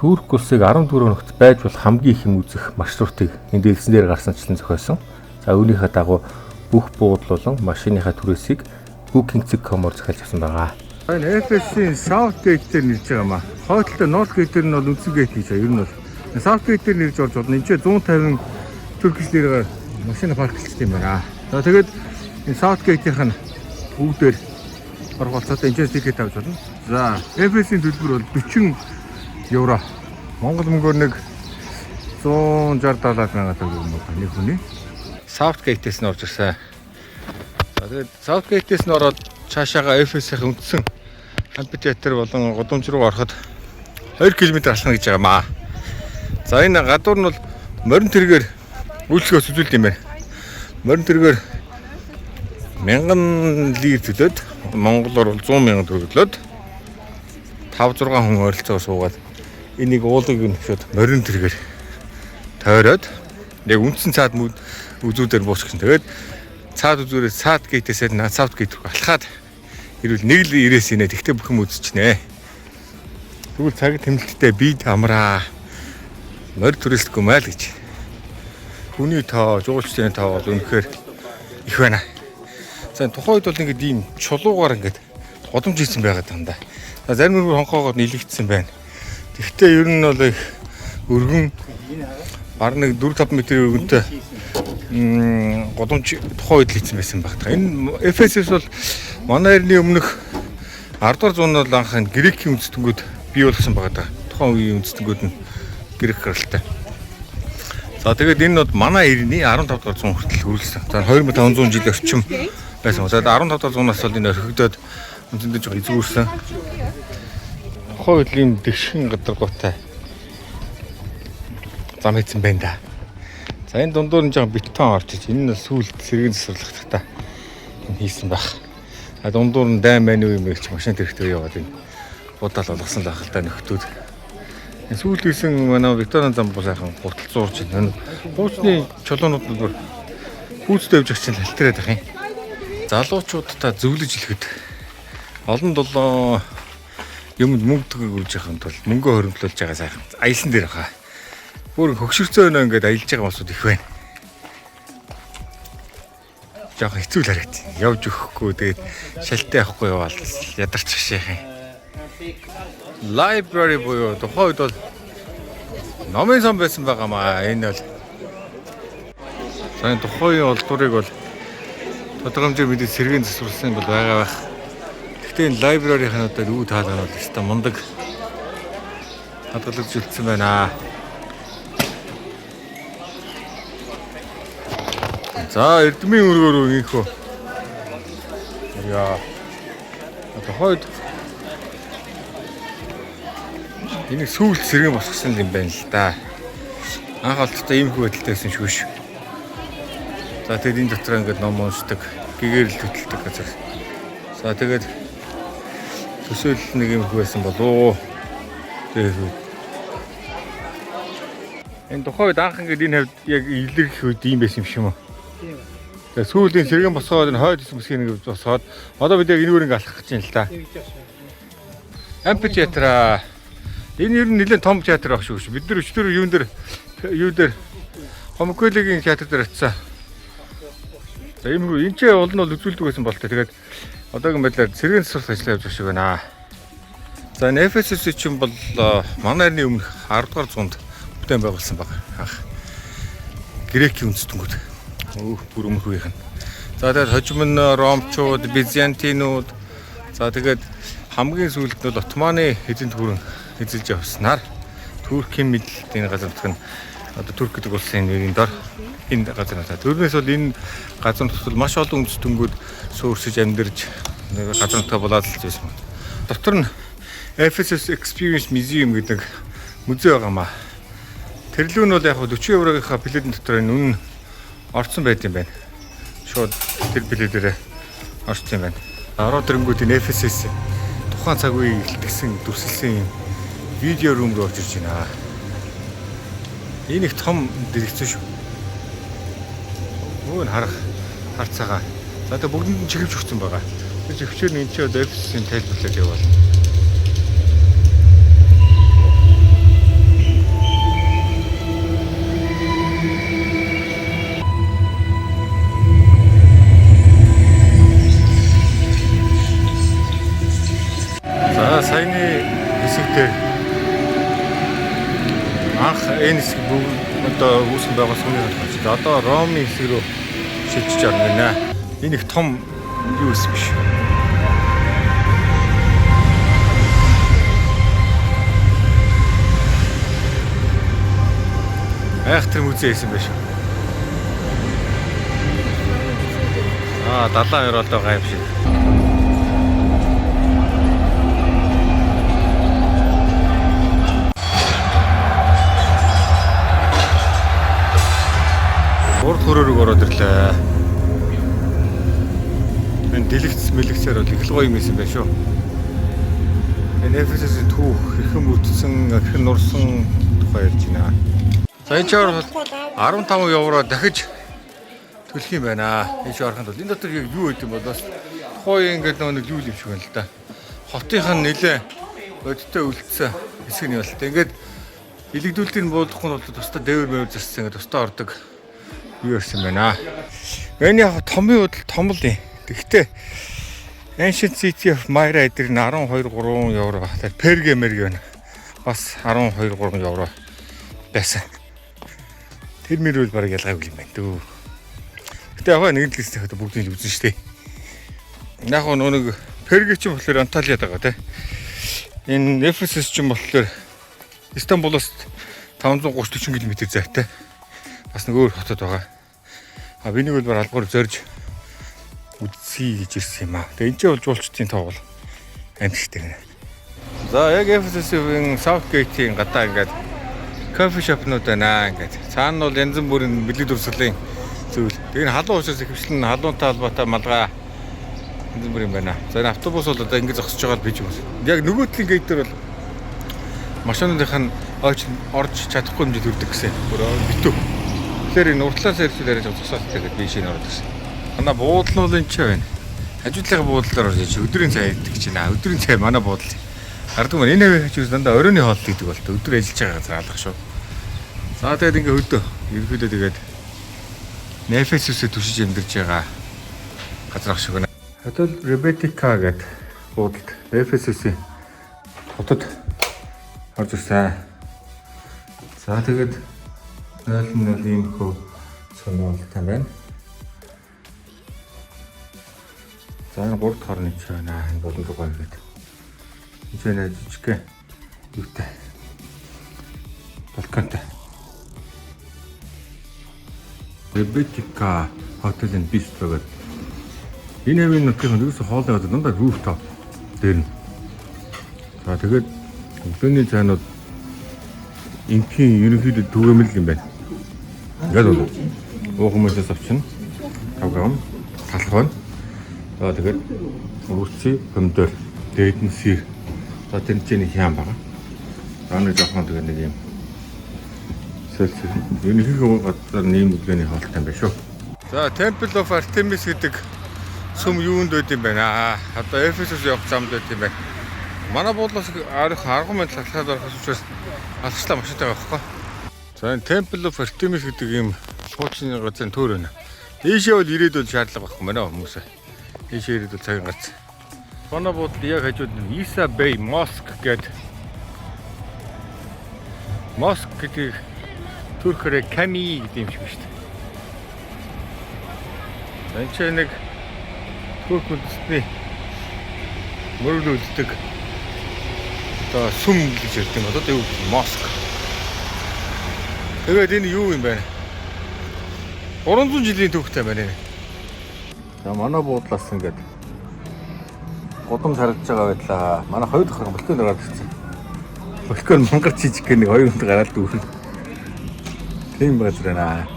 Турк улсыг 14 хоногт байж болох хамгийн их юм үзэх маршрутыг энэ дэлгэцэн дээр гарсанчлан зохиосон. За, үүнийхээ дагуу бүх буудал болон машиныхаа түрээсийг booking.com-оор захиалж авсан байгаа. Энэ Efes-ийн South Gate дээр нэрж байгаа юм аа. Хойдолтой North Gate дээр нь бол үндсэн gate гэж байгаа. Ер нь бол South Gate дээр нэрж орж болно. Энд чинь 150 Turkish лирагаар машин park лчихсан юм байна. За, тэгээд энэ South Gate-ийнх нь өвдөр орох болцоотой энэ чинь ticket авч болно. За, Efes-ийн төлбөр бол 40 евро. Монгол мөнгөөр нэг 160 70 мянган төгрөг юм байна нэг хүний. South Gate-ээс нь орж ирсэн. За, тэгээд South Gate-ээс нь ороод цаашаага Efes-ийн үндсэн амфитеатр болон гудамж руу ороход 2 км алхана гэж байгаа маа. За, энэ гадуур нь бол морин тэргээр үйлчлэгээс үзүүлдэг юм байна. Морин тэргээр 1000 лир төлөөд, монголоор бол 100 мянган төгрөг төлөөд, 5 6 хүн ойролцоогоор суугаад энийг уулыг нь шууд морин тэргээр тойроод яг үндсэн цаад мүд үзүүдээр буусгасан. Тэгээд цаад үзүүрээ цаад gate ээсээ South Gate рүү алхаад ирвэл нэг л ирээс инэ. Тэгтээ бүх юм үзчихнэ. Тэгвэл цаг тэмэлттэй бид амраа. Морь түрээслэхгүй маа л гэж. Хүний тоо, жуулчдын тоо бол үнэхээр их байна. За, тухайн үед бол ингээд ийм чулуугаар ингээд гудамж хийсэн байгаад байна да. За, зарим нэг хонхоогоод нийлэгдсэн байна. Тэгвэл ер нь бол их өргөн, бараг нэг 4 5 метрийн өргөнтэй гудамж тухайн үед л хийсэн байсан баг. Энэ Эфесус бол манай эртний өмнөх 10 дугаар зуунд бол анх энэ грекийн үндэстнгүүд бий болгосон байгаа даа. Тухайн үеийн үндэстнгүүд нь грек гаралтай. За, тэгээд энэ бол манай эртний 15 дугаар зуун хүртэл үргэлжлсэн. За, 2500 жил орчим байсан. За, 15 дугаар зуунаас бол энэ орхигдоод үндсэндээ жоо эзгүүрсэн. Тухайн үед ийм дэгшин гадаргуутай зам хийсэн байна да. За, энэ дундуур нь жоохон бетон орж иж энэ нь сүүлд сэргээн засварлах та энэ хийсэн байх. А дундуур нь дайм байна уу юм бэ ч машин тэрхтээ яваад энэ будаал болгосон л байх л да нөхдүүд. Энэ сүүлд хийсэн манай Викторийн зам буу сайхан гутал зуурч байна. Хуучны чулуунууд нь бүр хүүцтэй явж байгаа чинь халтараад байх юм. Залуучуудаа зөвлөж хэлэхэд олон долоо юмд мөнгө төгөж яхахын тулд мөнгө хөрөмтлүүлж байгаа сайхан аялсан дээр хаа. Бүр хөгшөрцөө өнөө ингээд аялж байгаа хүмүүсүүд их байна. Жохон хэцүү л харагд. Явж өгөхгүй, тэгээд шалтай явахгүй яваал ядарч ших юм. Library буюу тухайн үед бол номын сан байсан байгаа маа. Энэ бол за, энэ тухайн үеийн олдврыг бол тодорхой хэмжээ мэдээ сэргээн засварласан бол байгаа байх. Гэхдээ энэ library-ийн одоо юу таалаа бол өстой мундаг хадгалагдж үлдсэн байна. За, эрдмийн өргөөр инхөө. Яа. Одоо хойд энийг сүүлд сэргэн босгосон юм байна л да. Анх олдтой ийм хүү байдалтай байсан шүү ш. За, тэгээд энэ дотор ингээд ном уншдаг, гэгэрэл хөтэлдэг газар. За, тэгээд төсөөлөл нэг юм хүү байсан болов. Тэгээд энэ тухайн үед анх ингээд энэ хавьд яг илэрх үед ийм байсан юм шиг юм уу? Тэгээ сүүлийн сэргэн босгоод энэ хойд хэсэг бүсгийг нэг босгоод одоо бид яг энэгээр ингээ алхах гэж байна л да. Амфитеатр. Энэ ер нь нэлээд том театр байх шүү. Бид нар өчтөр юун дээр Памуккалегийн театр дээр очисон. За, ийм хүү энэ ч уул нь бол үзүүлдэг байсан болтой. Тэгээд одоогийн байдлаар сэргээн засварлах ажил явж байгаа шиг байна. За, энэ Эфесус чинь бол манай эртний өмнөх 10 дугаар зуунд бүтээн байгуулсан баг. Анх грекийн үндэстнгүүд. Өөх, бүр өмнөх үеийнх нь. За, тэгээд хожим нь ромчууд, византинууд, за, тэгээд хамгийн сүүлд нь бол Отманы эзэнт гүрэн эзэлж явснаар Туркийн мэдлэлт энэ газар нутг нь одоо Турк гэдэг улсын нэрийн дор энэ газар нутаг. Тэрнээс бол энэ газар нутагт бол маш олон үндэстнгүүд суурьшиж амьдарч газар нутгаа булаад л байсан. Дотор нь Ephesus Experience Museum гэдэг музей байгаа маа. Тэрлүү нь бол яг 40 еврогийнхаа билетэн дотор энэ үнэ орцсон байт юм байна. Шууд тэр билетээрээ орсон юм байна. Ороод ирэнгүүт энэ Ephesus тухайн цаг үеийг илтгэсэн, дүрсэлсэн юм video room руу орж ирж байна. Энэ их том дэлгэцэн шүү. Өө, харах харцаагаа. За, тэгээ бүгдэнд нь чихвч өгсөн байгаа. Тэр чихвчээр нь энэ чи одоо Ephesus-ийн тайлбарлаад яваал. хэсэг бүгд одоо үүсгэн байгуулсан хүний хэлж байна. Одоо Ромын хэсэг рүү шилжиж орно гинэ. Энэ их том юу эс биш. Айхтар музей хийсэн байх шүү. Аа, далайн оролдоо гайм шиг. Урд хөрөөрөг ороод ирлээ. Энэ дэлгэц мэлгэцээр бол их л гоё юм исэн байх шүү. Энэ Эфесийн түүх хэрхэн бүтсэн, хэрхэн нурсан тухай ярьж байна. За, энэ чаар бол 15 евро дахиж төлөх юм байна. Энэ чи орохын тулд энэ дотор яг юу байд юм бол бас тухайн ингээд нөгөө нэг юу юм шиг байна л да. Хотынх нь нэлээ бодиттой үлдсэн хэсэг нь юм л та. Ингээд илэгдүүлэлтийг буулгахгүй нь бол тусдаа дээвэр мэвэр зассан, ингээд тусдаа ордог юу ярьсан байна. Энэ яг томын удал том л юм. Тэгвэл Ancient City of Myra эдэр нь 12 3 евро. Тэгэхээр Перге мэрг байна. Бас 12 3 евро байсан. Тэр мэр бол бараг ялгаагүй юм байна дөө. Гэтэ яг нэг л хэсэг бүгдийг л үзэн штэ. Яг нөгөө нэг Перге чинь болохоор Анталияд байгаа тий. Энэ Эфесус чинь болохоор Истанбулаас 530 40 км зайтай. Бас нэг өөр хотод байгаа. А би нэг бол бар албаар зорж үзье гэж ирсэн юм аа. Тэгээ энэ ч бол жуулчдын тоо бол аимшигтай гэнэ. За, яг Эфесусийн South Gate-ийн гадаа ингээд coffee shop-нууд байна ингээд. Цаана нь бол янз бүрийн бэлэг дүрсглийн зүйл. Тэгээ энэ халуун учраас ихэвчлэн халуунтай холбоотой малгай янз бүрийн байна. За, энэ автобус бол одоо ингэж зогсож байгаа л биж юм. Яг нөгөө талын gate дээр бол машинуудынх нь ойч орж чадахгүй хэмжээд хүрдэг гэсэн. Бүр битүү. Тэгэхээр энэ уртлаас ирсэн арай зогсоолт тэгээд би шинэ ороод ирсэн. Манай буудлын бол энэ ч байна. Хажуудлынхаа буудлаар орж иж өдрийн цай идэх гэж байна. Өдрийн цай манай буудлын. Гардгүй маань энэ хавийн хажууд дандаа оройн хоол гэдэг бол та өдөр ажиллаж байгаа газар алга шүү. За, тэгээд ингээ хөдөө. Ерөнхийдөө тэгээд Нефесусээ түшиж амьдарч байгаа газар ах шиг байна. Hotel Rebetika гэдэг буудалд Эфесусийн хотод орж ирсэн. За, тэгээд 0 0 ийм хөө сонирхолтой байна. За, энэ 3 дахь орны ч байна. Энэ болон гоё гэдэг. Энэ ч нэ жижигхэн юутай. Балконтой. Rebetika Hotel and Bistro гэдэг. Энэ хавийн нутгийн ерөөсө хоолны газар дандаа rooftop дээр нь. За, тэгээд өглөөний цайнууд ингийн ерөнхийдөө түгээмэл юм байна. Ингээд бол уух хүмүүсээс авчна. 5 грамм талах байна. За, тэгээд огурцы, помидор, дээд нь сыр. За, тэр чинь нэг хяам байгаа. За, нэг жоохон тэгээд нэг юм сэлсэр. Ерөнхийдөө газар нэм өглөөний хоолтой юм байна шүү. За, Temple of Artemis гэдэг сүм юунд байд юм бэ? Аа, одоо Эфесус явах замд байд юм байна. Манай буудлаас арих 10 минут алхаад орох учраас алхачлаа машинтай байхгүй. За, энэ Temple of Artemis гэдэг ийм хуучны газрын төр байна. Ийшээ бол ирээд бол шаардлага байхгүй байна хүмүүсээ. Ийшээ ирээд бол цагийн гарц. Манай буудлын яг хажууд нь Isa Bey Mosque гэдэг. Mosque гэдэг туркээр cami гэдэг юм шиг шүү дээ. За, энэ ч нэг турк үндэстний мөрөглөлддөг одоо сүм гэж ярьдаг юм. Одоо юу гэх mosque. Тэгээд энэ юу юм бэ? 300 жилийн түүхтэй байна энэ. За, манай буудлаас ингээд гудамж харагдаж байгаа байдлаа. Манай хоёр дахь балкон гараад ирсэн. Балкон мангар жижиг гэх нэг хоёр хүнд гараад дүүрэн. Тийм газар байна.